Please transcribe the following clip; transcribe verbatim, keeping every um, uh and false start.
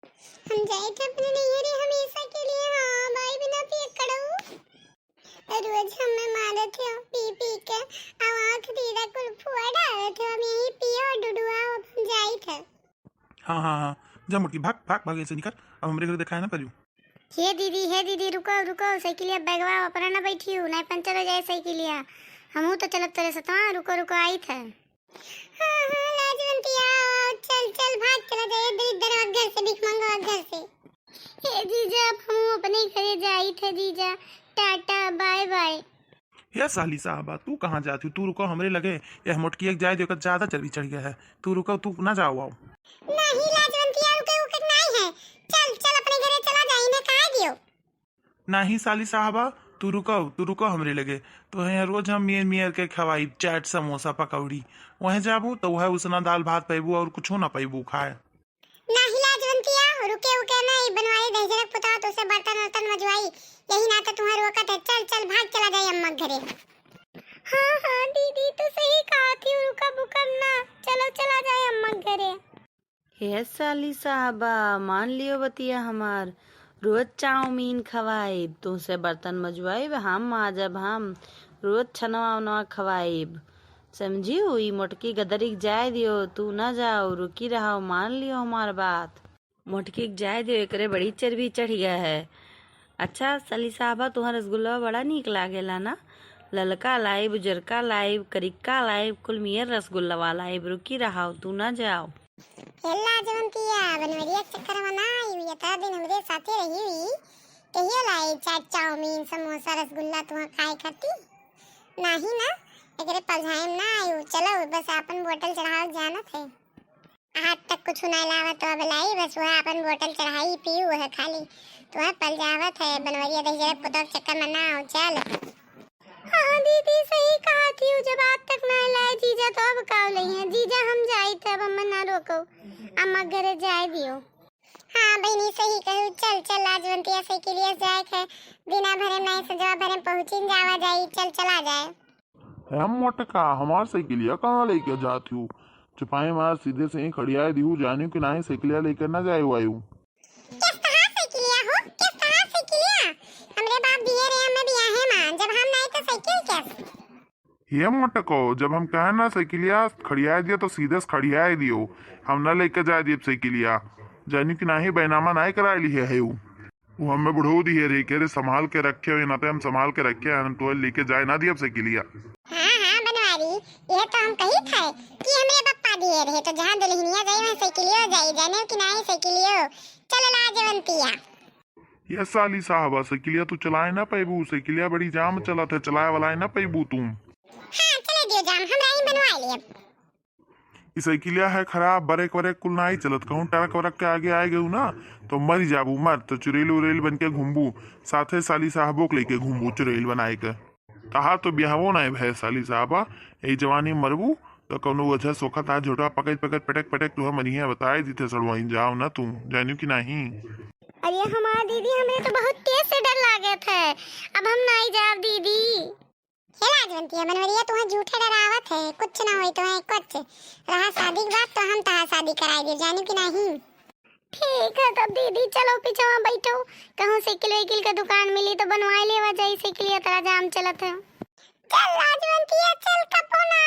हम जाइत है अपने नैहरे हमेशा के लिए, हाँ, भाई बिना पिए कड़ऊ। रोज हमें मारत हो पी पी के, अब आँख दीदा कुल फुआ डालत हो, अब यहीं पियो डुडुआ, अब हम जाइत है। हाँ, हाँ, हाँ, जा मोटकी, भाग, भाग, भाग, ऐसे निकल, अब हमरे घर देखाए ना परियो। हे दीदी, हे दीदी, रुको, रुको, साइकिलिया बैगवा ऊपर ना बैठियो, नहीं पंचर हो जाए साइकिलिया। हमहू तो चलब तोरे सतवा, रुको, रुको, आइत है। हाँ, हाँ, लाजवंतिया, चल, चल, भाग चला जाए, दरिद्र घर से, भिखमंगा घर से। हे जीजा, अब हमहू अपने घरे जाइत है जीजा, टाटा, बाय बाय। हे साली साहबा, तू कहाँ जात हू? तू रुको हमरे लगे, यह मोटकी एक जाए दे, ओकर ज्यादा चर्बी चढ़ गया है। तू रुको, तू ना जाओ, आओ। नहीं लाजवंतिया, रुके उके नहीं है। चल, चल अपने घरे चला जा, इन्हें काहे दियो? नहीं साली साहबा, तू रुको, तू रुको हमरे लगे। तो है रोज हम मियर मियर के खवाई चाट, समोसा, पकौड़ी। वह जाबू तो वह उसना दाल भात पैबू और कुछो ना पैबू खाए। नाही लाजवंतिया, रुके उके ना, ई बनवारी दहिजरक पुतवा तोसे बर्तन वर्तन मजवाई, यही नाते तुम्हार वकत है। चल, चल, भाग चला जाए अम्मा के घरे। हाँ, हाँ, दीदी, तू सही कहा थी, रुकब उकब ना, चलो चला जाए अम्मा के घरे। हे साली साहबा, मान लियो बतिया हमार, रोज चाउमीन खवाइब, तुमसे बर्तन मजवाइब, हम माजब हम, रोज छनवा उनवा खवाइब। समझियो, ई मोटकी गदरिक जाए दियो, तू ना जाओ, रुकी रहो, मान लियो हमार बात। मोटकी के जाए दियो, एकरे बड़ी चर्बी चढ़ गया है। अच्छा साली साहबा, तुहार रसगुल्ला बड़ा नीक लागेला ना, ललका लाइब, उजरका लाइब, करिक्का लाइब, कुल मियर रसगुल्ला वाला लाइब, रुकी रहो, तू ना जाओ। हे लाजवंतिया, बनवरिया के चक्कर में ना आई हुई, इतना दिन हमरे साथे रही हुई, कहियो लाई चाट, चाउमीन, समोसा, रसगुल्ला तुहा खाए खाती? नाही ना, एकरे पलझाए में ना आयु। चलो, बस आपन बोतल चढ़ावल जानत है। आज तक कुछ ना लावा तो अब लाई, बस वह आपन बोतल चढ़ाई पीऊ, वह खाली। तुहा पलझावत है, बनवरिया दहिजरक पुतवा के चक्कर में ना आओ, चल। हाँ दीदी, सही कहा थी, जब आज तक ना लाए जीजा तो अब का लई है? जीजा हम जाइत है, अब हमें ना रोको, अम्मा घरे जाए दियो। हाँ बहिनी, सही कहू, चल चल, लाजवंतिया साइकिलिया जाए है, दिना भरे में नहीं संजवा भरे में पहुँचिन जावा जाई, चल चला जाए। हम मोटका, हमार साइकिलिया कहाँ लेके जात हूँ? चुपाई मार सीधे से ही खड़ियाए दिहू, जानियो कि नाही साइकिलिया लेकर ना जाए वायु। किस तरह साइकिलिया हो? किस तरह साइकिलिया? हमरे बाप दिए रहे हमें बियाहे माँ, जब हम नहीं तो साइकिल कैस? ये मोटको, जब हम कहे ना साइकिलिया खड़ियाए दियो तो सीधे से खड़ियाए दियो, हम ना लेके जाए दिए साइकिलिया। जानी कि नाही बैनामा नाही कराए ली है, है उ। वो हमें बुढ़ऊ दिए रहे, कह रहे संभाल के रखे हो, ये नाते हम संभाल के रखे हैं, हम तो लेके जाए ना दिए साइकिलिया। हाँ, हाँ, बनवारी, यह तो हम कही थे कि हमरे पप्पा दिए रहे, तो जहाँ दुल्हनिया जाई, वहाँ साइकिलियो जाई, जाने कि नाही साइकिलियो। चलो लाजवंतिया। ये साली साहबा, साइकिलिया तू चलाए ना पैबू, साइकिलिया बड़ी जाम चलत है, चलाए वाला ना पैबू तू। हाँ, चले दियो जाम, हम राइन बनवा लिए। ई साइकिलिया है खराब, ब्रेक व्रेक कुल नाही चलत, कहूँ ट्रक व्रक के आगे आए गयू ना, तो मरी जाबू, मर, तो चुड़ैल उड़ैल बन के घूमबू, साथे साली साहबो के लेके घूमबू चुड़ैल बनाए के। तहार तो बियाहवो नाही भय साली साहबा, यही जवानी मरबू, तो कौनो वजह सोखा तहार झोटवा पकड़ पकड़ पटक पटक तुहा मरिहे, बताए दीथे सड़वाइन, जाओ ना तू, जानियो कि नाही। अरे हमार दीदी, हमें तो बहुत तेज से डर लागत है, अब हम नाही जाब दीदी। हे लाजवंतिया बनवरिया, तुहा झूठे डरावत है, कुछ ना होई तुहा कुछ। रहा शादी के बात तो हम तहार शादी कराए दे, जानियो कि नाही। ठीक है तब दीदी, चलो पीछवा बैठो, कहूँ साइकिल वाइकिल के दुकान मिली तो बनवाए लेवा जाई, साइकिलिया तरा जाम चलत है। चल लाजवंतिया, चल, कपो ना